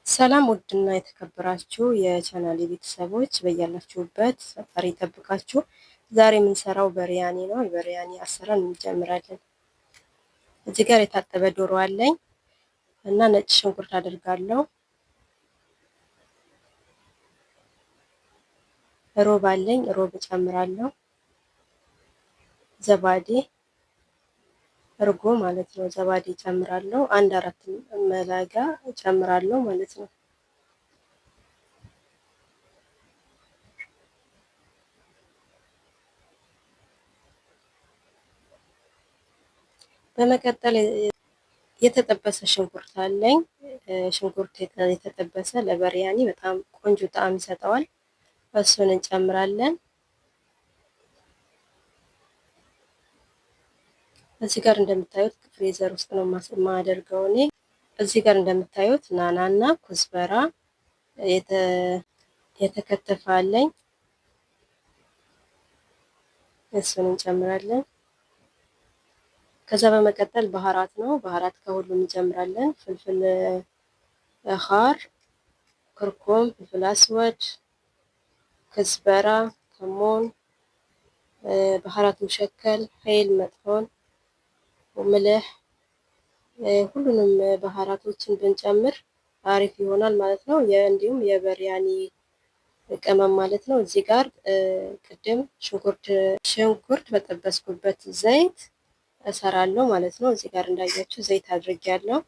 ሰላም ውድና የተከበራችሁ የቻናሌ ቤተሰቦች በያላችሁበት ፈጣሪ ይጠብቃችሁ። ዛሬ የምንሰራው በሪያኒ ነው። የበሪያኒ አሰራር እንጀምራለን። እዚህ ጋር የታጠበ ዶሮ አለኝ እና ነጭ ሽንኩርት አድርጋለሁ። ሮብ አለኝ፣ ሮብ እጨምራለሁ። زبادي እርጎ ማለት ነው። زبادي እጨምራለሁ። አንድ አራት ملعقة እጨምራለሁ ማለት ነው። በመቀጠል የተጠበሰ ሽንኩርት አለኝ። ሽንኩርት የተጠበሰ ለበሪያኒ በጣም ቆንጆ ጣዕም ይሰጠዋል። እሱን እንጨምራለን። እዚህ ጋር እንደምታዩት freezer ውስጥ ነው የማደርገው እኔ። እዚህ ጋር እንደምታዩት ናናና كزبرة የተከተፈ አለኝ። እሱን እንጨምራለን። ከዛ በመቀጠል بهارات ነው። بهارات ከሁሉም እንጨምራለን። فلفل حار፣ كركم፣ فلفل أسود፣ كزبرة፣ كمون፣ بهارات مشكل፣ هيل مطحون፣ ملح ሁሉንም بهارات ኦችን ብንጨምር አሪፍ ይሆናል ማለት ነው። እንዲሁም የበሪያኒ ቅመም ማለት ነው። እዚህ ጋር ቅድም ሽንኩርት በጠበስኩበት ዘይት እሰራለሁ ማለት ነው። እዚህ ጋር እንዳያችሁ ዘይት አድርጌያለሁ።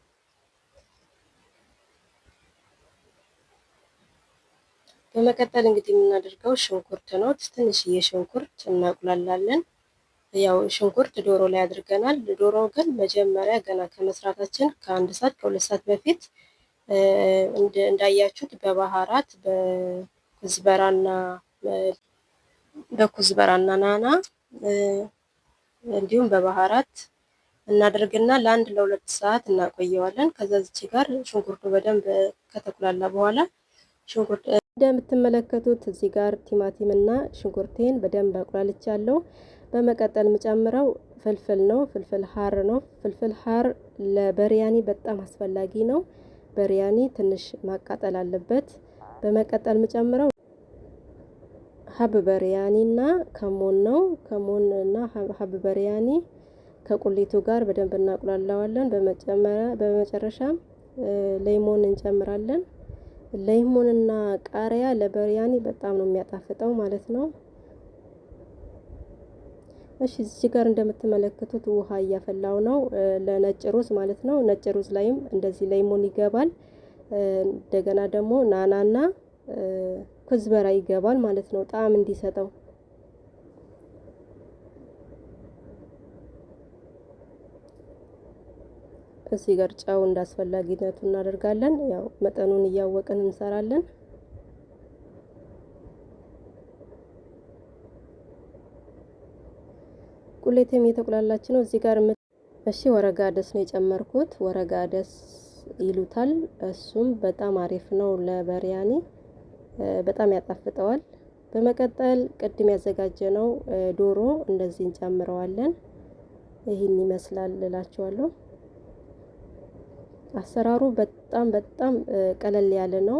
በመቀጠል እንግዲህ የምናደርገው ሽንኩርት ነው። ትንሽዬ ሽንኩርት እናቁላላለን። ያው ሽንኩርት ዶሮ ላይ አድርገናል። ዶሮ ግን መጀመሪያ ገና ከመስራታችን ከአንድ ሰዓት ከሁለት ሰዓት በፊት እንዳያችሁት በባህራት በኩዝበራና ናና እንዲሁም በባህራት እናደርግና ለአንድ ለሁለት ሰዓት እናቆየዋለን። ከዛ እዚች ጋር ሽንኩርቱ በደንብ ከተቁላላ በኋላ ሽንኩርት እንደምትመለከቱት እዚህ ጋር ቲማቲም እና ሽንኩርቴን በደንብ አቁላልቻለሁ። በመቀጠል የምጨምረው فلفل ነው። فلفل حار ነው። فلفل حار ለበሪያኒ በጣም አስፈላጊ ነው። በሪያኒ ትንሽ ማቃጠል አለበት። በመቀጠል የምጨምረው حب برياني እና كمون ነው። كمون እና حب برياني ከቁሊቱ ጋር በደንብ እናቁላላዋለን። በመጨረሻም ليمون እንጨምራለን። ليمون ና ቃሪያ ለበሪያኒ በጣም ነው የሚያጣፍጠው ማለት ነው። እሺ እዚህ ጋር እንደምትመለከቱት ውሃ እያፈላው ነው ለነጭ ሩዝ ማለት ነው። ነጭ ሩዝ ላይም እንደዚህ ليمون ይገባል። እንደገና ደግሞ ናናና كزبرة ይገባል ማለት ነው ጣዕም እንዲሰጠው። እዚህ ጋር ጨው እንዳስፈላጊነቱ እናደርጋለን። ያው መጠኑን እያወቅን እንሰራለን። ቁሌቴም እየተቁላላች ነው እዚህ ጋር። እሺ ورق عدس ነው የጨመርኩት። ورق عدس ይሉታል። እሱም በጣም አሪፍ ነው ለበሪያኒ በጣም ያጣፍጠዋል። በመቀጠል ቅድም ያዘጋጀነው ዶሮ እንደዚህ እንጨምረዋለን። ይህን ይመስላል እላችኋለሁ። አሰራሩ በጣም በጣም ቀለል ያለ ነው።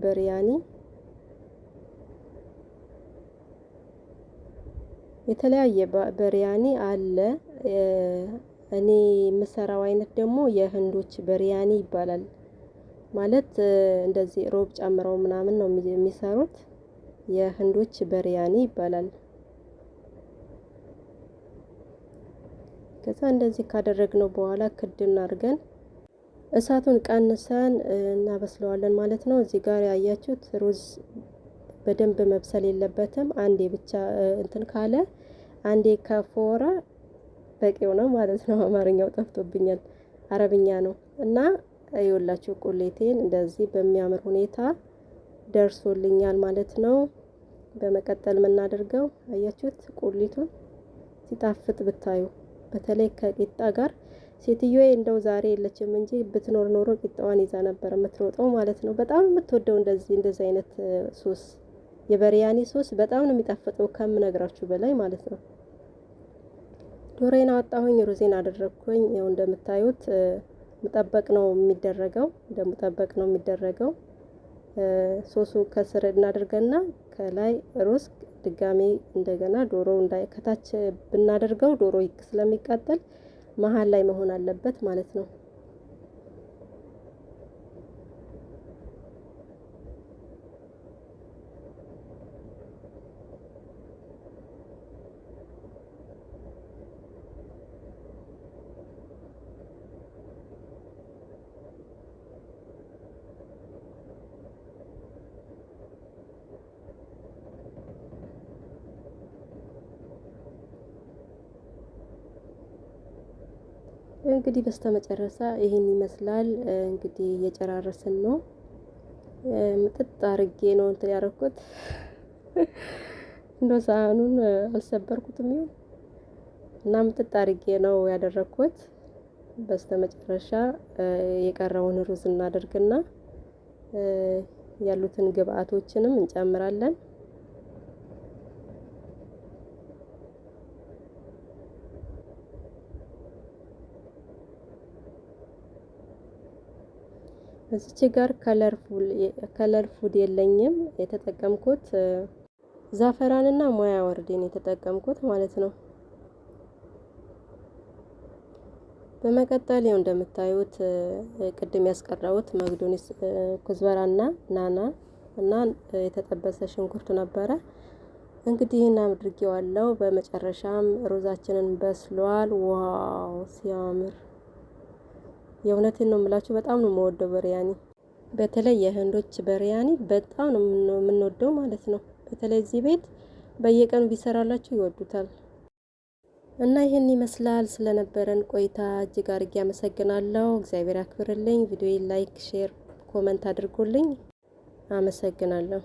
በሪያኒ የተለያየ በሪያኒ አለ። እኔ የምሰራው አይነት ደግሞ የህንዶች በሪያኒ ይባላል። ማለት እንደዚህ ሮብ ጨምረው ምናምን ነው የሚሰሩት። የህንዶች በሪያኒ ይባላል። ከዛ እንደዚህ ካደረግነው በኋላ ክድን አድርገን እሳቱን ቀንሰን እናበስለዋለን ማለት ነው። እዚህ ጋር ያያችሁት ሩዝ በደንብ መብሰል የለበትም። አንዴ ብቻ እንትን ካለ አንዴ ከፎረ በቂው ነው ማለት ነው። አማርኛው ጠፍቶብኛል፣ አረብኛ ነው። እና ይኸውላችሁ ቁሌቴን እንደዚህ በሚያምር ሁኔታ ደርሶልኛል ማለት ነው። በመቀጠል የምናደርገው አያችሁት ቁሊቱን ሲጣፍጥ ብታዩ፣ በተለይ ከቂጣ ጋር ሴትዮዬ እንደው ዛሬ የለችም እንጂ ብትኖር ኖሮ ቂጣዋን ይዛ ነበር የምትሮጠው ማለት ነው። በጣም የምትወደው እንደዚህ እንደዚህ አይነት ሶስ የበሪያኒ ሶስ በጣም ነው የሚጣፍጠው ከምነግራችሁ በላይ ማለት ነው። ዶሮዬን አወጣሁኝ፣ ሩዜን አደረግኩኝ። ያው እንደምታዩት مطبق ነው የሚደረገው፣ እንደ مطبق ነው የሚደረገው። ሶሱ ከስር እናደርገና ከላይ ሩዝ፣ ድጋሜ እንደገና ዶሮ ከታች ብናደርገው ዶሮ ስለሚቃጠል መሀል ላይ መሆን አለበት ማለት ነው። እንግዲህ በስተመጨረሻ ይህን ይመስላል። እንግዲህ እየጨራረስን ነው። ምጥጥ አርጌ ነው እንትን ያደረኩት። እንደ ሳህኑን አልሰበርኩትም ይሁን እና ምጥጥ አርጌ ነው ያደረኩት። በስተመጨረሻ የቀረውን ሩዝ እናደርግና ያሉትን ግብአቶችንም እንጨምራለን። እዚች ጋር color food የለኝም፣ የተጠቀምኩት ዛፈራንና موية ورد ን የተጠቀምኩት ማለት ነው። በመቀጠል ይኸው እንደምታዩት ቅድም ያስቀረሁት بقدونس كزبرة ና نعناع እና የተጠበሰ ሽንኩርት ነበረ። እንግዲህ ይህን አድርጌዋለሁ። በመጨረሻም ሩዛችንን በስሏል። Wow ሲያምር! የእውነቴን ነው የምላችሁ፣ በጣም ነው የምወደው በሪያኒ። በተለይ የህንዶች በሪያኒ በጣም ነው የምንወደው ማለት ነው። በተለይ እዚህ ቤት በየቀኑ ቢሰራላችሁ ይወዱታል። እና ይህን ይመስላል። ስለነበረን ቆይታ እጅግ አድርጌ አመሰግናለሁ። እግዚአብሔር ያክብርልኝ። ቪዲዮ like፣ share፣ comment አድርጉልኝ። አመሰግናለሁ።